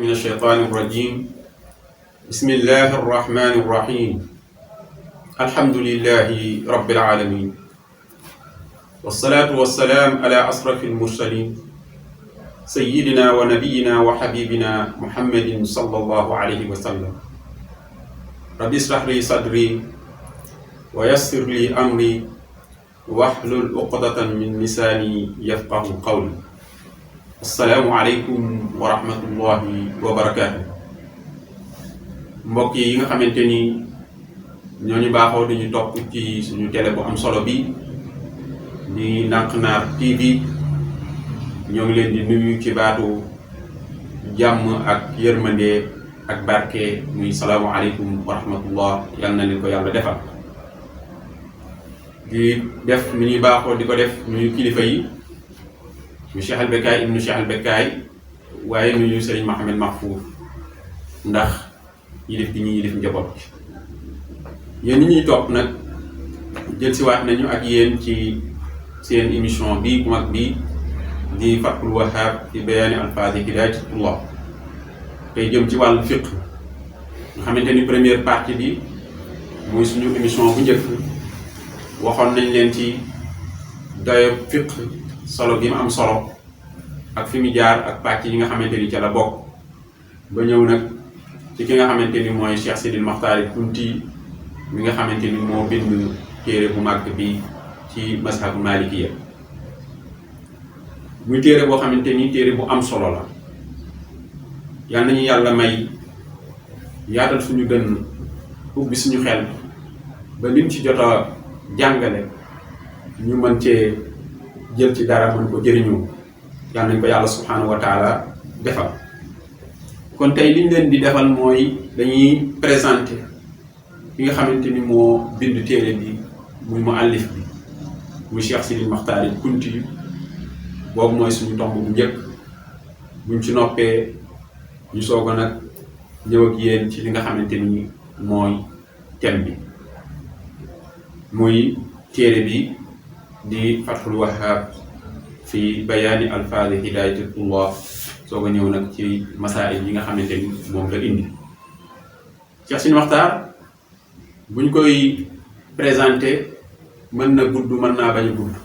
من الشيطان الرجيم بسم الله الرحمن الرحيم الحمد لله رب العالمين والصلاة والسلام على أشرف المرسلين سيدنا ونبينا وحبيبنا محمد صلى الله عليه وسلم رب اشرح لي صدري ويسر لي أمري واحلل عقدة من لساني يفقه قولي السلام عليكم ورحمة الله وبركاته mbokk yi nga xamante ni ñooñu baaxoo dañu topp ci suñu télé bu am solo bi di Ndànk-Naar TV ñoo ngi leen di nuyu ci baatu jàmm ak yërmande ak barke muy salaamu aleykum wa rahmatullah yal na leen ko yàlla defal di def ni ñuy baaxoo di ko def nuyu kilifa yi ñu Cheikh Al Becaye ibnu Cheikh Al Becaye waaye nuyu Serigne Mohamed Mahfouz ndax yilif gi ñuy yilif njaboot bi yéen ñi ñuy topp nag jël si waat nañu ak yéen ci seen émission bi bu mag bi di Fathul Wahhab fi bayaani alfaadi hidaayatullah tey jëm ci wàllu fiqh nga xamante ni première partie bi muy suñu émission bu njëkk waxoon nañ leen ci dayo fiqh solo gi mu am solo ak fi mu jaar ak pàcc yi nga xamante ni ca la bokk ba ñëw nag ci ki nga xamante ni mooy Cheikh Sidil Mokhtar Kunti mi nga xamante ni moo bind téere bu màgg bi ci mazhabu malikiya muy téere boo xamante ni téere bu am solo la yal nañu yàlla may yaatal suñu gën ubbi suñu xel ba lim ci jot a jàngale ñu mën cee jël ci dara mën ko jëriñoo yal nañ ko yàlla subhanahu wa taala defal kon tey liñ leen di defal mooy dañuy présenter ki nga xamante ni moo bind téere bi muy muallif bi muy Cheikh Sidil Mokhtar Kunti boobu mooy suñu tomb bu njëkk buñ ci noppee ñu soog a nag ñëw ak yéen ci li nga xamante ni mooy thème bi muy téere bi di Fathul Wahhab fi bayaani alfaadi hidaayatullah soog a ñëw nag ci masaa'il yi nga xamante ni moom la indi Cheikh Sidil Mokhtar buñ koy présenté mën na gudd mën naa bañ a gudd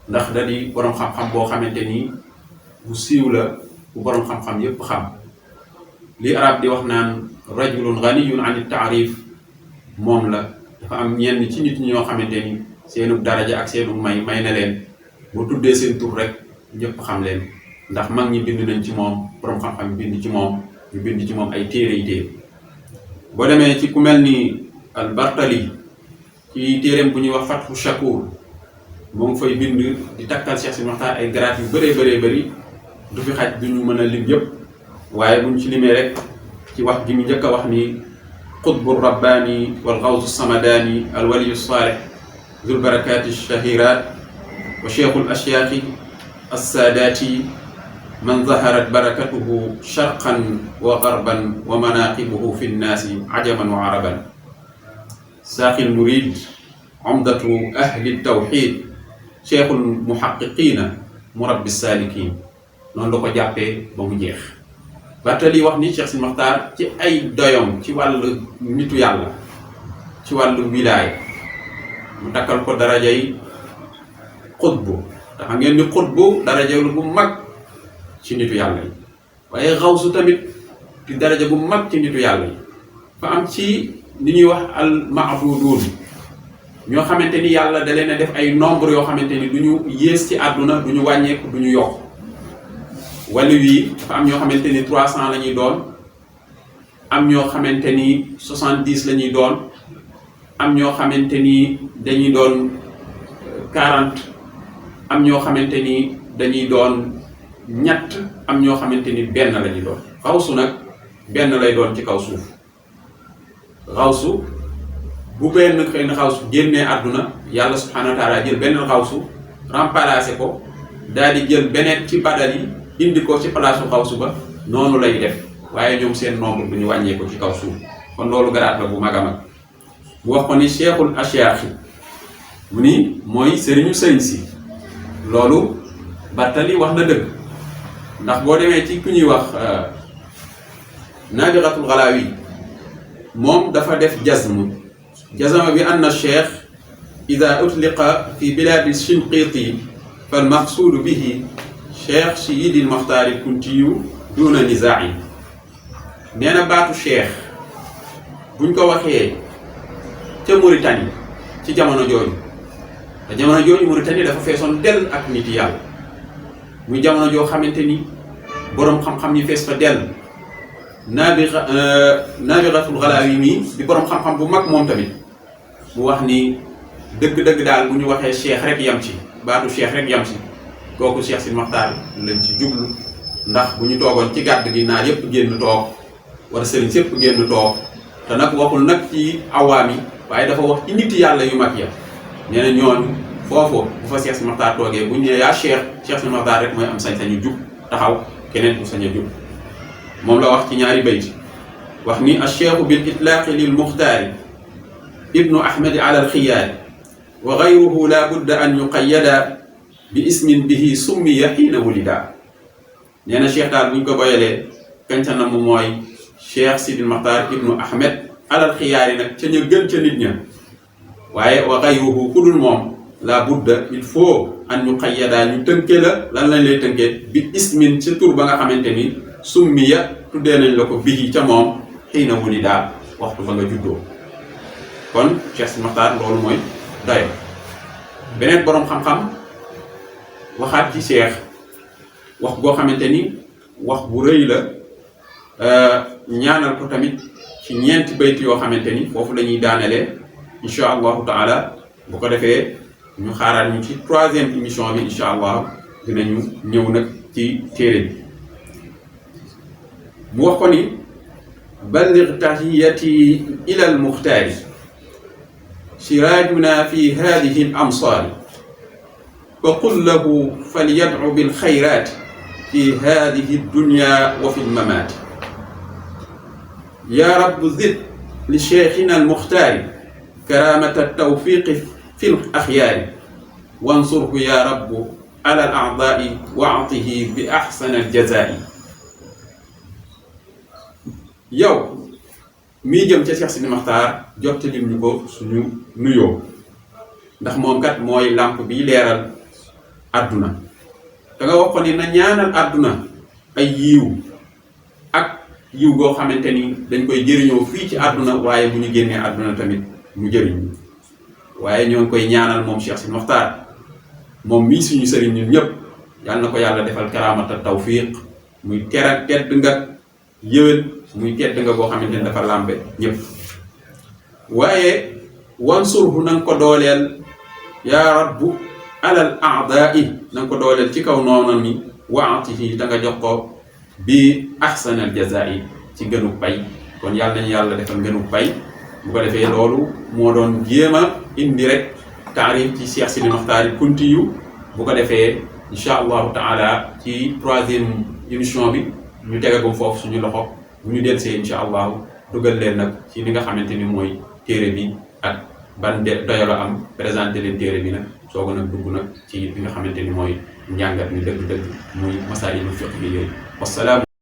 ndax da di boroom xam-xam boo xamante ni bu siiw la bu boroom xam-xam yépp xam li arab di wax naan rajulun ghaniyun an taarif moom la dafa am ñenn ci nit ñoo xamante ni seenu daraja ak seenu may na leen bu tuddee seen tur rek ñëpp xam leen ndax mag ñi bind nañ ci moom boroom xam-xam bind ci moom ñu bind ci moom ay téere yi téere boo demee ci ku mel ni al Bartali ci téereem bu ñuy wax Fathu Shakur moo ngi fay bind di takkal Cheikh Sidil Mokhtar ay grade yu bëree bëri du fi xaj du ñu mën a lim yëpp waaye buñ ci limee rek ci wax gi mu njëkk a wax ni qutbu rabbaani wal gawsu samadaani al waliyu saalih zul barakaati shahirat wa cheikhul ashyaaqi assaadaati man zaharat barakatuhu sharqan wa garban wa manaqibuhu fi nnaasi ajaman wa araban saaqil murid umdatu ahli tawxid cheikhul muhaqiqina murabbi saalikin noonu la ko jàppee ba mu jeex Bartali wax ni Cheikh Sidil Mokhtar ci ay doyom ci wàllu nitu yàlla ci wàllu wilaaya mu takkal ko darajay xutbu te xam ngeen ni xutbu daraja lu bu mag ci nitu yàlla yi waaye xawsu tamit di daraja bu mag ci nitu yàlla yi fa am ci li ñuy wax al maabudun ñoo xamante ni yàlla da leen a def ay nombre yoo xamante ni du ñu yées ci àdduna du ñu wàññeeku du ñu yokk wàllu yi dafa am ñoo xamante ni 300 la ñuy doon am ñoo xamante ni 70 la ñuy doon am ñoo xamante ni dañuy doon 40 am ñoo xamante ni dañuy doon ñett am ñoo xamante ni benn la ñuy doon xawsu nag benn lay doon ci kaw suuf xawsu bu benn xëy na xawsu génnee àdduna yàlla subhanahu wa taala jël benn xawsu remplacé ko daal di jël beneen ci badal yi indi ko ci palaasu xawsu ba noonu lay def waaye ñoom seen nombre bu ñu wàññee ko ci kaw suuf kon loolu garaat la bu mag a mag bu wax ko ni cheikhul ashyaaqi mu ni mooy sëriñu sëriñ si loolu Bartali wax na dëgg ndax boo demee ci ku ñuy wax Nabighatul Ghalawi moom dafa def jazm bi anna cheikh ida utliqa fi biladi Shinqiti fal maqsuudu bihi cheikh Siyidi Moxtaari Kuntiyu duna nizaa'i. nee na baatu cheikh buñ ko waxee ca Mauritanie ci jamono jooju te jamono jooju Mauritanie dafa feesoon dell ak nit yàlla muy jamono joo xamante ni boroom xam-xam yi fees fa dell. Nabighatul Ghalawi mi di boroom xam-xam bu mag moom tamit mu wax ni dëgg-dëgg daal bu ñu waxee cheikh rek yam ci baatu cheikh rek yam ci kooku Cheikh Sidi Moxtaar lañ ci jublu, ndax bu ñu toogoon ci gàdd gi naar yépp génn toog wala sëriñ sépp génn toog te nag waxul nag ci awaam yi waaye dafa wax ci nit yàlla yu mag ya. nee na ñooñu foofu bu fa Cheikh Sidi Moxtaar toogee bu ñu nee yaa Cheikh Sidi Moxtaar rek mooy am sañ-sañu jub taxaw, keneen bu sañ a jub. moom la wax ci ñaari bayt wax ni acheikhu bil itlaaqi lil muxtaari ibnu ahmadi ala alxiyaari wa gayruhu la budda an yuqayyada bi ismin bihi summiya xiina wulida. nee na cheikh daal bu ñu ko boyalee kanca na mu mooy Cheikh Sidi Moxtaar ibnu ahmed alal xiyaari nag ca ñu gën ca nit ña, waaye wa gayruhu ku dul moom la budda il faut an yuqayyada ñu tënke la lan lañ lay tënkee bi ismin ca tur ba nga xamante ni summiya tuddee nañ la ko bihi ca moom xiina wulida waxtu ba nga juddoo. kon Cheikh Sidi Moxtaar loolu mooy dayo. beneen boroom xam-xam waxaat ci cheikh wax goo xamante ni wax bu rëy la, ñaanal ko tamit ci ñeenti bayt yoo xamante ni foofu la ñuy daanelee incha allahu taala. bu ko defee ñu xaaraat ñu ci 3e émission bi incha allah dinañu ñëw nag ci téere bi. mu wax ko ni balligh tahiyati ila al muxtaari siraajuna fi hadihi al amsaari wa qul lahu falyad'u bil xayraati fi hadihi dunya wa fi lmamaati. ya rabbu zid li cheikhina al muxtaari karamata tawfiqi fi l axyaari wansurhu ya rabbu ala al a'daai wa atihi bi axsani al jazaa'i. yow mii jëm ca Cheikh Sidi Moxtaar jottalim ñu ko suñu nuyoo, ndax moom kat mooy làmp bi leeral àdduna. da nga wax ko ni na ñaanal àdduna ay yiiw ak yiw goo xamante ni dañ koy jëriñoo fii ci àdduna, waaye bu ñu génnee àdduna tamit mu jëriñ. waaye ñoo ngi koy ñaanal moom Cheikh Sidi Moxtaar moom mii suñu sëriñ ñun ñëpp yàlla na ko yàlla defal karaamata tawfiq muy tedd nga yëwén, muy tedd nga boo xamante ni dafa làmbe ñëpp. waaye wansurhu na nga ko dooleel yaa rabbu alal a'daai, na nga ko dooleel ci kaw noonu mi waatihi da nga jox ko bi ahsanal jazaa'i ci gënu pay. kon yàlla nañu yàlla defal gënu pay. bu ko defee loolu moo doon jéem a indi rek taarif ci Cheikh Sidi Moxtaar Kuntiyu. bu ko defee incha allahu taala ci 3e émission bi ñu tegagum foofu suñu loxo. bu ñu delsee incha allahu dugal leen nag ci li nga xamante ni mooy téere bi ak ban doyo la am, présenté leen téere bi nag soo ko nag dugg nag ci li nga xamante ni mooy njàngat mi dëgg-dëgg muy masaa'ilul fiqh bi yooyu. wasalaam.